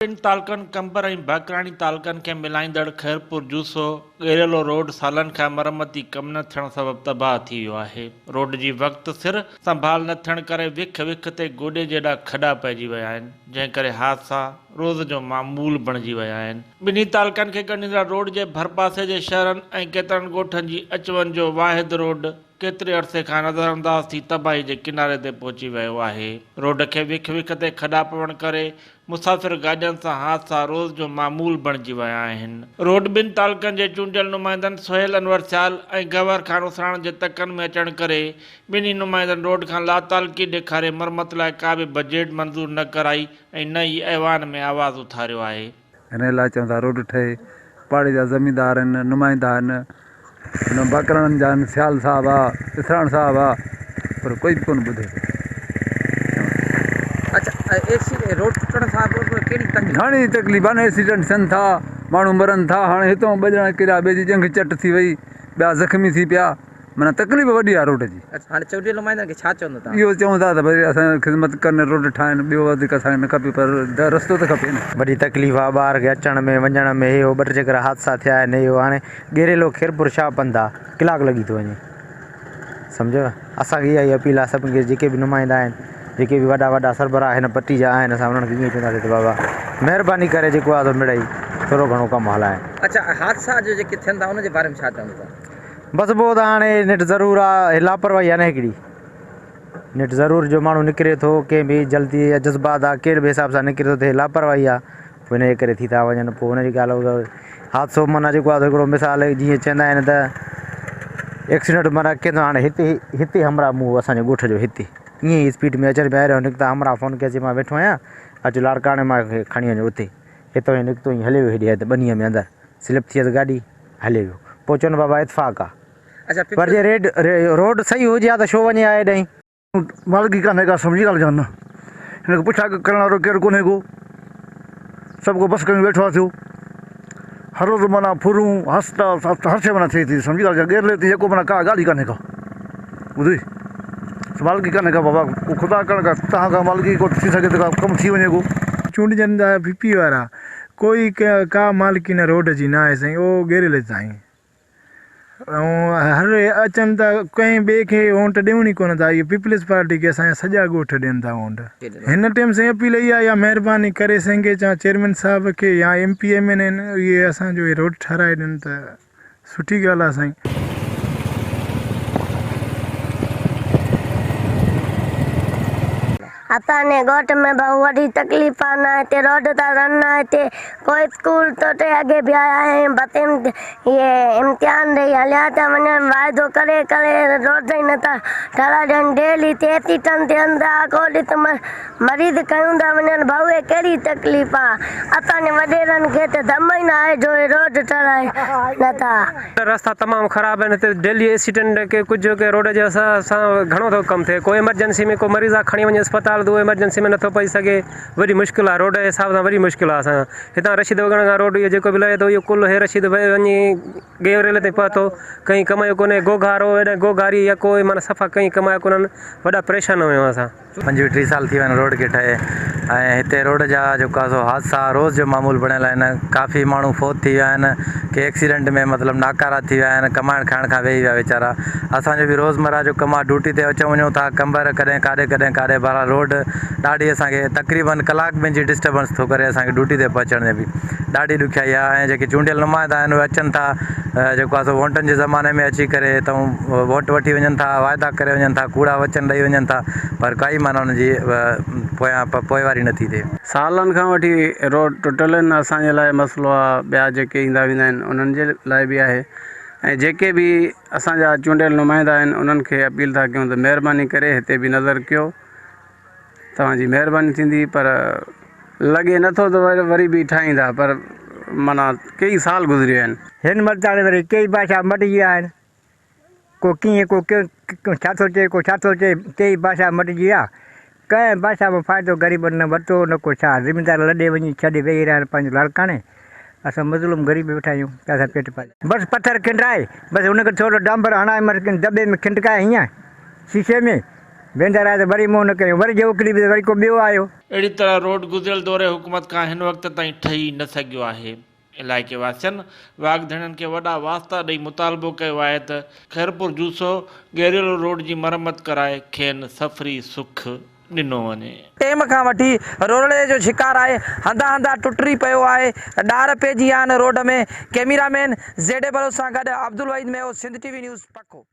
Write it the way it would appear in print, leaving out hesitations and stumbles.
ٻن تعلقن قمبر ۽ باقراڻي تعلقن کي ملائيندڙ خيرپور جوسو ڳيريلو روڊ سالن کان مرمتي ڪم نه ٿيڻ سبب تباهه ٿي ويو آهي. روڊ جي وقت سر سنڀال نه ٿيڻ ڪري وک وک تي گوڏي جيڏا کڏا پئجي ويا آهن، جنهن ڪري حادثا روز جو معمول بڻجي ويا آهن. ٻنهي تعلقن کي ڳنڍيندڙ روڊ جي ڀرپاسي جي شهرن ۽ ڪيترن ڳوٺن جي اچ وڃ جو واحد روڊ ڪيتري عرصي کان نظرانداز ٿي تباهي جي ڪناري تي پهچي ويو آهي. روڊ کي وک وک تي کڏا پوڻ ڪري مسافر گاڏين سان حادثا روز جو معمول بڻجي ويا آهن. روڊ ٻن تعلقن جي چونڊيل نمائندن سهيل انور سيال ۽ گوهر خان اسراڻ جي تڪن ۾ اچڻ ڪري ٻنهي نمائندن روڊ کان لاتعلقي ڏيکاري مرمت لاء ڪا به بجيٽ منظور نه ڪرائي ۽ نه ئي ايوان ۾ آواز اٿاريو آهي. انهيء لاء چون ٿا روڊ ٺهي. پاڙي جا زميندار آهن، نمائندا آهن، هن باقراڻن جا آهن، سيال صاحب آ، اسراڻ صاحب آ، پر ڪوئي به ڪونه ٻڌي ٿو. اڇا ايڪسي روڊ ٽٽڻ سان به ڪهڙي تڪليف؟ گهڻي تڪليف آهي نه ايڪسيڊنٽ ٿين ٿا، ماڻهو مرن ٿا، هاڻي هتان ٻه ڄڻا ڪريا ٻئي جي ڄنگهه چٽ ٿي وئي، ٻيا زخمي ٿي پيا. معنيٰ تڪليف وڏي آهي روڊ جي. اڇا هاڻي چونڊيل نمائندن کي ڇا چوندو توهان؟ اهو چئون ٿا ته ڀئي اسان جي خدمت ڪن روڊ ٺاهن ٻيو وڌيڪ اسان کي نه کپي پر رستو ته کپي نه. وڏي تڪليف آ ٻار کي اچڻ ۾ وڃڻ ۾ هي هو ٻه ٽي چڪر حادثا ٿيا آهن هي هو هاڻي ڳيريلو خيرپور شاهه پنڌ آ ڪلاڪ لڳي ٿو وڃي سمجهيو اسان کي اها ئي اپيل آ سڀني کي جيڪي به نمائندا آهن جيڪي به وڏا وڏا سربراهه هن پٽي جا آهن اسان انهن کي ائين چونداسين ته بابا مهرباني ڪري جيڪو آ سو مڙئي ٿورو گهڻو ڪم هلائين. اڇا حادثا جو جيڪي ٿين ٿا ان جي باري ۾ ڇا چوندو توهان؟ بس پوء ته هاڻي نيٺ ضرور آ هي لاپرواهي آ نه هڪڙي نيٺ ضرور جو ماڻهو نڪري ٿو ڪنهن به جلدي يا جذبات آ ڪهڙي به حساب سان نڪري ٿو ته هي لاپرواهي آ پوء ان جي ڪري ٿي ٿا وڃن پوء ان جي ڳالهه حادثو معنيٰ جيڪو آ سو هڪڙو مثال جيئن چوندا آهن ته ايڪسيڊنٽ معنيٰ ڪنهن سان هاڻي هتي هتي همراهه مون اسان جي ڳوٺ جو هتي ائين ئي اسپيڊ ۾ اچن پيا نڪتا همراهه فون ڪيس مان ويٺو آهيان اچ لاڙڪاڻي مان کڻي وڃو اتي هتان ئي نڪتو ائين هليو ويو هيڏي هت ٻنيء ۾ اندر سلپ ٿي ويس گاڏي هليو ويو پوء چون بابا اتفاق آ پر جي ريڊ روڊ صحيح هجي ها ته شو وڃي ها هيڏانهن. مالڪي ڪانهي ڪا سمجهي ڳالهه جان نه هن کي پڇا ڪرڻ وارو ڪير ڪونهي ڪو سڀ ڪو بس ڪيون ويٺو آ ٿيو هر روز معنيٰ ڦرون هستا هر شيء معنيٰ ٿئي ٿي سمجهي ڳالهه جان ڳيرلي تي يڪو معنيٰ ڪا ڳالهه ئي ڪانهي ڪا ٻڌئي مالڪي ڪانهي ڪا بابا ڪو خدا ڪرڻ ڪا تهان کان مالڪي ڪو ٿي سگهي ته ڪا ڪم ٿي وڃي ڪو. چونڊجن ٿا پي پي وارا ڪوئي ڪا مالڪي نه روڊ جي ناهي سائين او ڳيريلي تائين ۽ هر اچن ٿا ڪنهن ٻئي کي ووٽ ڏيون ئي ڪونه ٿا اهي پيپلز پارٽي کي اسان جا سڄا ڳوٺ ڏين ٿا ووٽ هن ٽيم سائين اپيل اها آهي يا مهرباني ڪري سائين کي چان چيئرمين صاحب کي يا ايم پي ايم اين آهن اهي اسان جو هي روڊ ٺهرائي ڏين ته سٺي ڳالهه آ سائين. اسان جي ڳوٺ ۾ بهو وڏي تڪليف آ نه هتي روڊ ٿا رهن نه هتي ڪو اسڪول ٿو ٺهي اڳي به آيا آهن بس اهي امتحان ڏئي هليا ٿا وڃن واعدو ڪري ڪري روڊ ئي نٿا ٺهرائي ڏين ڊيلي هتي ايڪسيڊنٽ ٿين ٿا ڪو ڏس مريض کنيون ٿا وڃن ڀائو هي ڪهڙي تڪليف آ اسان جي وڏيرن کي ته دم ئي نه آهي جو هي روڊ ٺهرائين نه ٿا. رستا تمام خراب آهن هتي ڊيلي ايڪسيڊنٽ ڪي ڪجهه ڪي روڊ جي سان گهڻو ٿو ڪم ٿئي ڪو ايمرجنسي ۾ ڪو مريض آ کڻي وڃي اسپتال ته اهو ايمرجنسي ۾ نٿو پهچي سگهي وڏي مشڪل آ روڊ جي حساب سان وڏي مشڪل آ اسان هتان رشيد وڳڻ کان روڊ اهو جيڪو به لهي ٿو اهو ڪل هي رشيد وڃي گيوريل تائين پهتو ڪئين ڪم جو ڪونهي گوگهارو هيڏانهن گوگهاري يا ڪو معنيٰ صفا ڪئين ڪم جا ڪونهن وڏا پريشان آهيون اسان. پنجويهه ٽيهه سال ٿي ويا آهن روڊ کي ٺهي ۽ هتي روڊ جا جيڪو آهي سو حادثا روز جو معمول بڻيل آهن ڪافي ماڻهو فوت ٿي ويا آهن ڪي ايڪسيڊنٽ ۾ مطلب ناڪارا ٿي ويا آهن ڪمائڻ کائڻ کان ويهي ويا ويچارا اسان جو به روزمره جو ڪم آهي ڊيوٽي تي اچون وڃون ٿا قمبر ڪڏهن ڪاڏي ڪڏهن ڪاڏي بهرحال روڊ ڏاڍي اسان کي تقريبن ڪلاڪ ٻن جي ڊسٽربنس ٿو ڪري اسان کي ڊيوٽي تي پهچڻ ۾ به ڏاڍي ڏکيائي آهي ۽ جيڪي چونڊيل نمائندا آهن اهي اچن ٿا جيڪو آهي سو ووٽن جي زماني ۾ اچي ڪري هتان ووٽ وٺي وڃن ٿا واعدا ڪري وڃن ٿا ڪوڙا وچن ڏئي وڃن ٿا پر ڪائي معنيٰ انهن جي پويان پوئواري نٿي ٿئي. سالن کان وٺي روڊ ٽٽل آهن اسان جي لاء مسئلو آهي ٻيا جيڪي ايندا ويندا آهن انهن جي لاء به آهي ۽ جيڪي به اسان جا چونڊيل نمائندا آهن انهن کي اپيل ٿا ڪيون ته مهرباني ڪري هتي به نظر ڪيو توهان جي مهرباني ٿيندي پر لڳي نٿو ته وري به ٺاهيندا پر معنيٰ ڪيئي سال گذري ويا آهن. هن مهل تاڻي وري ڪيئي بادشاهه مٽجي ويا آهن. ڪو ڪيئن ڪو ڇا ٿو چئي ڪو ڇا ٿو چئي ڪيئي بادشاهه مٽجي ويا. ڪنهن بادشاهه مان فائدو غريبن نه ورتو نه ڪو ڇا. زميندار لڏي وڃي ڇڏي ويهي رهيا آهن پنهنجو لاڙڪاڻي. اسان مظلوم غريب ويٺا آهيون پيا ٿا پيٽ پاليون. بس پٿر کنڊرائي بس ان کي ٿورو ڊانبر هڻائي مس دٻي ۾ کنڊڪائي هينئن شيشي ۾ ويندا رهيا ته وري منهن نه ڪيون، وري جي اڪلي به ته وري ڪو ٻيو آيو. اهڙي طرح روڊ گذريل دور حڪومت کان هن وقت تائين ٺهي نه سگهيو آهي. علائقي واسين واڳ ڌڻين کي وڏا واسطا ڏئي مطالبو ڪيو آهي ته خيرپور جوسو ڳيريلو روڊ جي مرمت ڪرائي کين سفري سک ڏنو وڃي. ٽيم کان وٺي رولڙي جو شڪار آهي، هنڌان هنڌان ٽٽري پيو آهي، ڏار پئجي ويا آهن road ۾، camera man Z A Baloch سان گڏ Abdul Waheed Meho, Sindh T V news, Pakho.